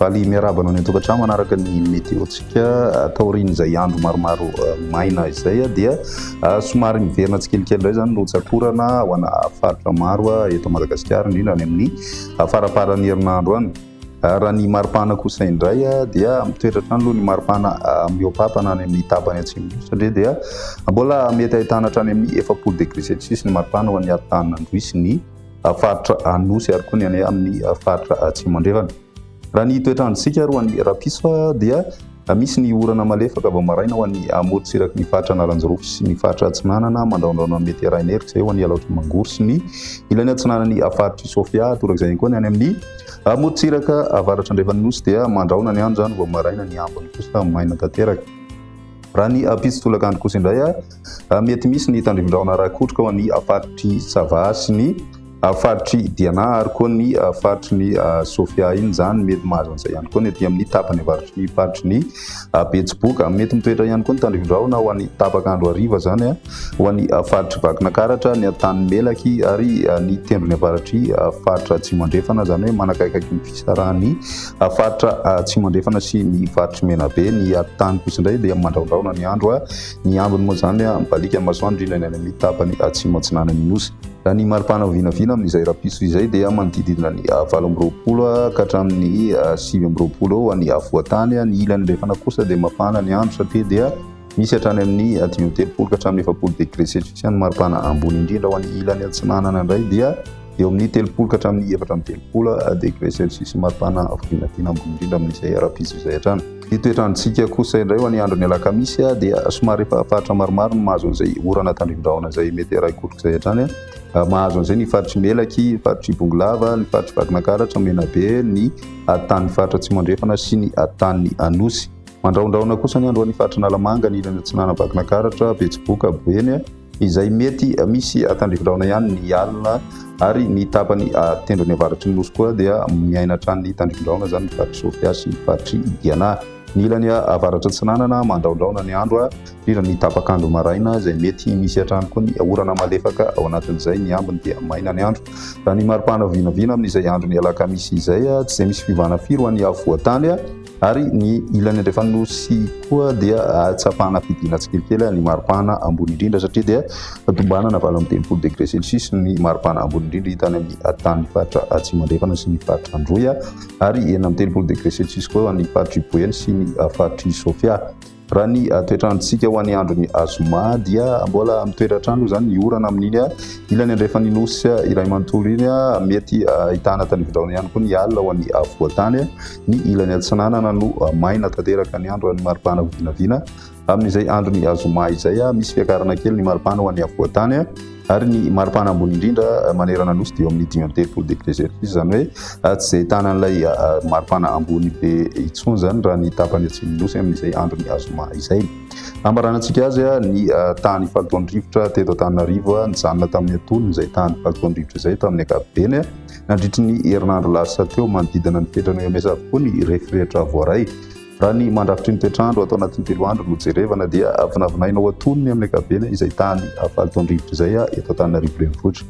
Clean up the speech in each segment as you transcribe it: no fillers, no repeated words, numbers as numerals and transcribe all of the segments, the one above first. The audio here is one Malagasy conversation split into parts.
Faly miarahaba anao any an-tokantrano manaraka ny météo-ntsika taorian'izay andro maromaro maina izay dia somary miverina tsikelikely indray izany rotsak'orana ho ana faritra maro eto Madagasikara indrindra any amin'ny faramparan'ny herinandro any. Raha ny maripana kosa indray dia mitoetra hatrany aloha ny maripana mihoa-papana any amin'ny tapany atsimo satria dia mbola mety ahitana hatrany amin'ny 40 degré celsius ny maripana ho an'ny Antananarivo sy ny faritra Anosy ary koa ny any amin'ny faritra Atsimo Andrefana. Raha ny toetr'androntsika ary ho an'ny rahampitso dia misy ny orana malefaka vao maraina ho an'ny amorontsiraky ny faritra Analanjirofo sy ny faritra Atsinanana, mandrahondrahona mety arahina erika izay ho an'ny Alaotra Mangoro sy ny ilany atsinanan'ny faritr'i Sofia, torak'izay ihany koa ny any amin'ny amorontsiraka avaratra andrefan'ny Nosy dia mandrahona ny andro izany vao maraina, ny ambiny kosa maina tanteraka. Raha ny ampitso tolakandro kosa indray, mety misy ny tandrivindrahona ara-kotroka ho an'ny faritr'i Sava sy ny faritr'i Diana ary koa ny faritry ny Sofia iny izany. Mety mahazo an'izay ihany koa ny aty amin'ny tapany avaratry ny faritry ny Betsiboka. Mety mitoetra ihany koa ny tandrivindrahona ho an'ny tapak'andro hariva izany ho an'ny faritr'i Vakinakaratra, ny Antanimelaky ary ny tendrony avaratry faritra Atsimo Andrefana, izany hoe manakaikaiky ny fisarahan'ny Faritra Atsimo Andrefana sy ny faritr'i Menabe. Ny atitany kosa indray dia mandrahondrahona ny andro, ny ambiny moa izany mibaliaka ny masoandro indrindra ny any amin'ny tapany atsimo atsinanan'ny Nosy. Raha ny maripana vinavina amin'izay rahampitso izay dia manodididina ny 28 ka hatramin'ny 29 eo any afovoan-tany. Ny ilany andrefana kosa dia mafana ny andro satria dia misy hatrany amin'ny 35 ka hatramin'ny 40 degré celsius ny maripana ambony indrindra. Ho an'ny ilany atsinanana indray dia eo amin'ny 30 ka hatramin'ny 34 degré celsius maripana vinavina ambony indrindra amin'izay rahampitso izay hatrany. Ny toetr'androntsika kosa indray ho an'ny andron'ny alakamisy dia somary efa faritra maromaro no mahazo an'izay orana tandrivindrahona izay mety arahi-kotroka izay hatrany. Mahazo an'izay ny faritr'i Melaky, ny faritr'i Bongolava, ny faritr'i Vakinankaratra, Menabe, ny tanin'ny faritra Atsimo Andrefana sy ny tanin'ny Anosy. Mandrahondrahona kosa ny andro ho an'ny faritra Analamanga, ny ilany atsinanana Vakinankaratra, Betsiboka, Boeny. izay mety misy tandrifindrahona ihany ny alina ary ny tapany tendrony avaratry ny nosy koa dia miaina hatrany ny tandrifindrahona izany ny faritr'i Sofia sy ny faritr'i Diana. Ny ilany avaratra atsinanana mandrahondrahona ny andro indrindra ny tapak'andro maraina izay mety misy hatrany koa ny orana malefaka ao anatin'izay, ny ambiny dia maina ny andro. Raha ny maripana vinavina amin'izay andron'ny alakamisy izay tsy dia misy fiovana firy ho an'ny afovoan-tany. Ary ny ilany andrefan'ny Nosy koa dia ahatsapana fidina tsikelikely ny maripana ambony indrindra satria dia tombanana 38 degré celsius ny maripana ambony indrindra hita any amin'ny tany faritra Atsimo Andrefana sy ny faritra Androy ary 36 degré celsius koa any faritr'i Boeny sy ny faritr'i Sofia. Raha ny toetr'androntsika ho an'ny andron'ny zoma dia mbola mitoetra hatrany aloha izany ny orana amin'iny ilany andrefan'ny nosy iray manontolo iny. Mety ahitana tanivindrahona ihany koa ny alina ho an'ny afovoan-tany. Ny ilany atsinanana no maina tanteraka ny andro any maripana vinavina amin'izay andron'ny zoma izay. Misy fiakarana kely ny maripana ho an'ny afovoan-tany. Ary ny maripana ambony indrindra manerana Nosy dia eo amin'ny 35 degré celsius, izany hoe tsy izay ahitana an'ilay maripana ambony be intsony izany raha ny tapany atsimon'ny Nosy amin'izay andron'ny zoma izay. Hambaranantsika azy ny tahan'ny fahalotoan'ny rivotra teto Antananarivo, nijanona tamin'ny antonony izay tahan'ny fahalotoan'ny rivotra izay tamin'ny ankapobeny nandritry ny herinandro lasa teo. Manodidina ny fetran'ny OMS avokoa ny refy rehetra voaray. Raha ny mandrafitry ny toetr'andro ato anatin'ny 3 andro no jerevana dia vinavinaina ho antonony amin'ny ankapobeny izay tany fahalotoan-drivotra izay eto Antananarivo Renivohitra.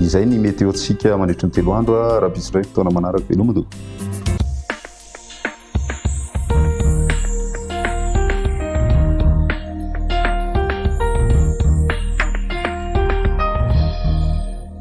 Izay ny météo-ntsika mandritry ny 3 andro. Rahampitso indray fotoana manaraka. Veloma tompoko.